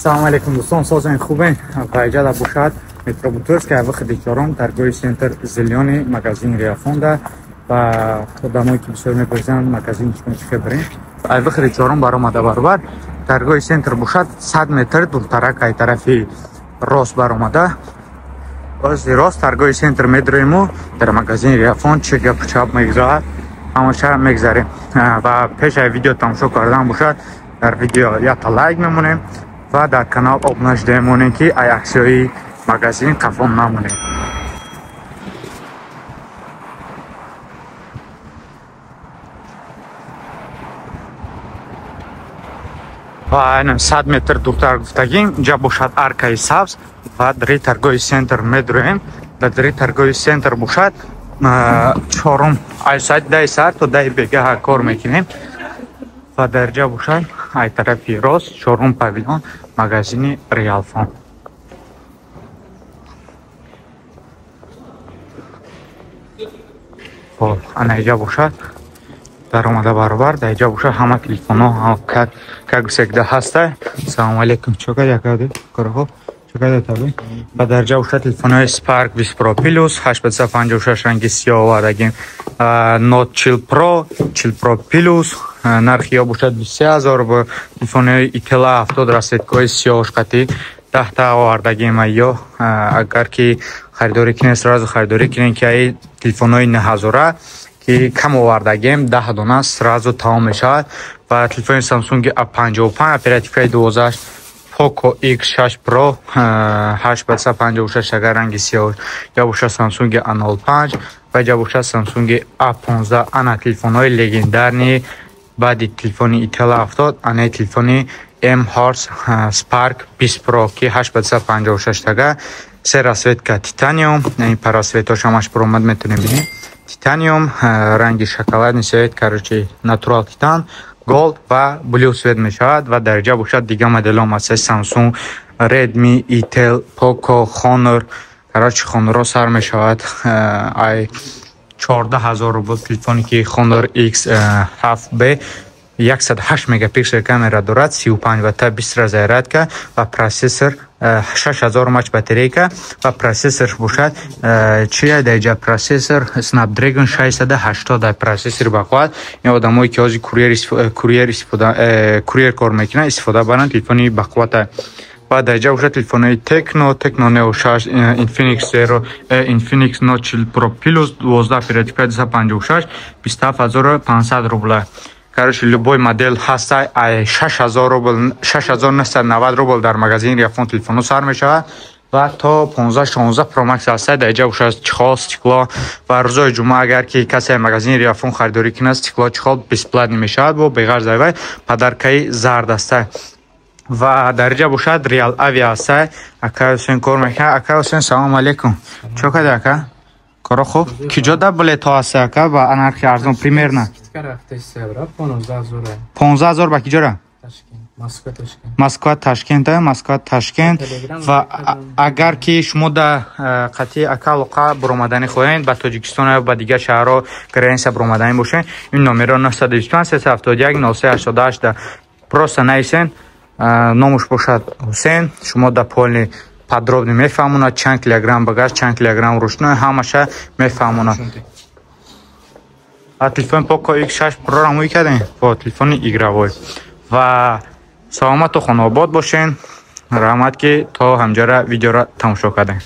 Салом алейкум дӯстон, созен хубен. Ва бошад метро Бутырская, выходи чорум, торговый центр Зелёный, магазин Реафонда. Ва одамое ки бисёр мепурсанд магазин чӣ хебарем. Ай выходи чорум баромада баробар торговый центр бошад 100 метр дуртарак ай тарафи рост баромада. Ози рост торговый центр медроему, дар магазин Реафон чӣ гап чап мегузарад, ҳамаша мегзарем. Ва пеш ай видео тамошо кардан бошад, дар видео якта лайк мемонем ва дар канал обуна шуда мемонем, ки ай аксияи магазин қафон намонем. Ва айнан 100 метр дуртар гуфтагим, инҷа бошад аркаи сабз ва дари торговый центр медроем. Дар дари торговый центр бошад чорум ай соати 10 саат то 10 бегаҳа кор мекунем. Ва дар ҷа бошад ай тарафи рост чорум павилон магазини Реалфон. Хоб, ана иҷа бошад даромада баробар, дар иҷа бошад ҳама телефонҳо как всегда ҳаста. Салом алейкум, чо кад якади? Корохо? Чо кад таби? Ва дар ҷа бошад телефонҳои Spark 20 Pro Plus 856 ранги сиёҳ овардагим. Note 40 Pro, 40 Pro Plus нархи ё бошад 23000 рубл. Телефонҳои Itel 70 расцветкаҳои сиёҳ қати 10 та овардагим. Ё агар ки харидорӣ кунед, сразу харидорӣ кунед, ки ай телефонҳои 9000 ки кам овардагем, 10 дона сразу тамом мешавад. Ва телефони Samsung A55 оперативкаи 12, Poco X6 Pro 856 агар ранги сиёҳ, ё бошад Samsung A05 ва ё бошад Samsung A15. Ана телефонҳои легендарни баъди телефони Itel 70, ана телефони M Horse Spark 20 Pro ки 856 тага, се расцветка титаниум, ин парасветош ҳамаш баромад метавонем бинем. Титаниум, ранги шоколадный цвет, короче, натурал титан, gold ва blue цвет мешавад. Ва дар ҷа бошад дига моделҳо масалан Samsung, Redmi, Itel, Poco, Honor, короче, Honor сар мешавад ай 14000 рубл. Телефоне ки Honor X7B 108 мегапиксел камера дорад, 35 ватта 20 зарядка ва процессор 6000 мАч батарейка ва процессор бошад чи дар ҷа процессор Snapdragon 680 процессор бақувват. Ин одамое ки ҳозир курьер истифода курьер кор мекунанд, истифода баранд, телефони бақуввата. Ва дар ҷа бошад телефонҳои Tecno, Tecno Neo 6, Infinix Zero, Infinix Note 40 Pro Plus 12 оперативка 256 27500 рубла. Короче, любой модель ҳаста ай 6000 рубл, 6990 рубл дар магазини Реафон телефонҳо сар мешавад ва то 15-16 Pro Max ҳаста. Дар ҷа бошад чехол, стекло. Ва рӯзои ҷумъа агар ки касе магазини Реафон харидорӣ кунад, стекло, чехол бесплатный мешавад, бо беғарз вай подаркаи зард аста. Ва дар ҷа бошад Real Avia ҳаста. Ака Ҳусен кор мекунад. Ака Ҳусен, салом алейкум. Чо кади ака? Коро хуб? Ки ҷо да билетҳо ҳаста ака ба нархи арзон примерно? 15000 ба киҷора? Москва Ташкент, Москва Ташкент. Ва агар ки шумо да қатъи ака алоқа баромаданӣ хоҳед ба Тоҷикистон ё ба дигар шаҳрҳо граница баромаданӣ бошед, ин номерро 925 371 0388 да просто нависен, номуш бошад Ҳусен, шумо да полни подробно мефаҳмонад чанд килограмм багаж, чанд килограмм рӯшно, ҳамаша мефаҳмонад. А телефони Poco X6 Pro ро мӯй кардем бо телефони игровой. Ва саломату хонаобод бошен. Раҳмат ки то ҳамҷара видеоро тамошо кардем.